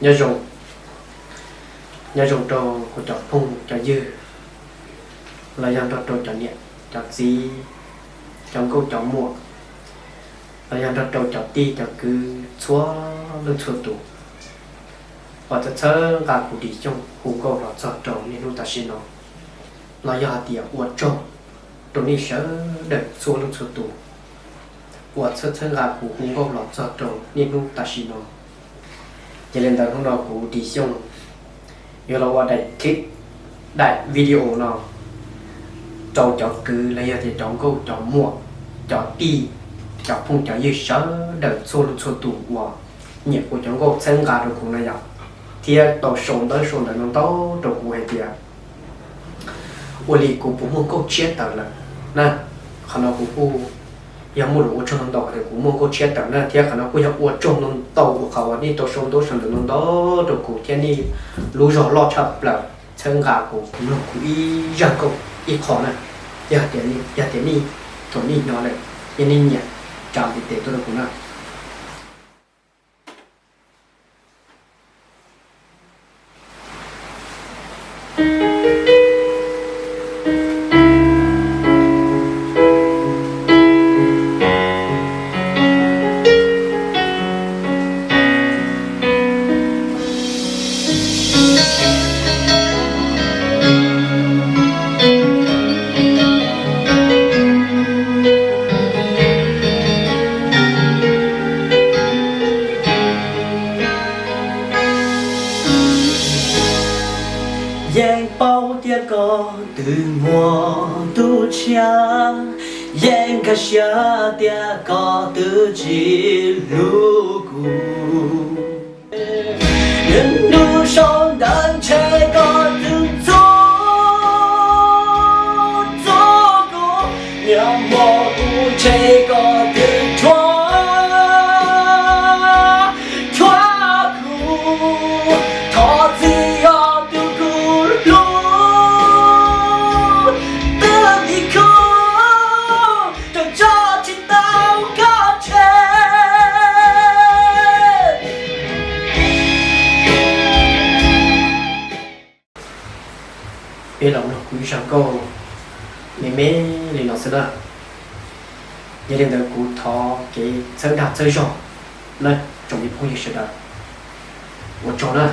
Nyob zoo, nyob zoo rau kuv cov phooj cov ywg, los yog nrog rau cov niam cov txiv, cov nkauj cov muam, los yog nrog rau cov tij cov kwv txhua leej txhua tus uas txhawb txhawb nqa kuv Dim Xyooj hu nkauj los txog rau niaj hnub tam sim no, los yog hais tias ua tsaug rau nej sawv daws txhua leej txhua tus uas txhawb txhawb nqa kuv hu nkauj los txog rau niaj hnub tam sim no. Yog li ntawd hnub no kuv Dim Xyooj yuav los ua daim clip, daim video no rau cov kwv los yog tias cov nkauj cov muam, cov tij, cov phooj cov ywg sawv daws txhua leej txhua tus uas nyiam kuv cov nkauj txhawb nqa rau kuv na yom, thiab tau sau ntawv sau ntawv no ntau rau kuv hais tias ua li kuv puas muaj nkauj tshiab tawm lawm na. Qhov no kuv kuj yog muaj lus ua tsaug ntau ntau hais tias kuv muaj nkauj tshiab tawm na, thiab qhov no kuj yog ua tsaug ntau ntau uas qhov uas nej tau sau ntawv sau ntawv ntau ntau rau kuv thiab nej lub zog loj tshaj plaws txhawb nqa kuv mloog kuv ib zaj nkauj ib qho na. Yog tias, yog tias nej thaum nej hnov lawm, yog nej nyiam, tsa ntiv tes tuaj rau kuv na. Yeej paub tias koj twb muaj tus tshiab, yeej nkag siab tias koj twb tsis hlub kuv. Niaj hnub sau ntawv ntshe koj twb ntxub, ntxub kuv, niaj hmo kuv ntshe koj twb tshuav, tshuav kuv. Thov txim os tus kuv hlub, twb ib khub rau tso tsis tau koj tseg. Peb los mloog kuv ib zaj nkauj me me li no xwb na. Yog li ntawd kuv thov kev txhawb dag txhawb zog na tsoom me phooj ywg sawv daws. Ua tsaug na.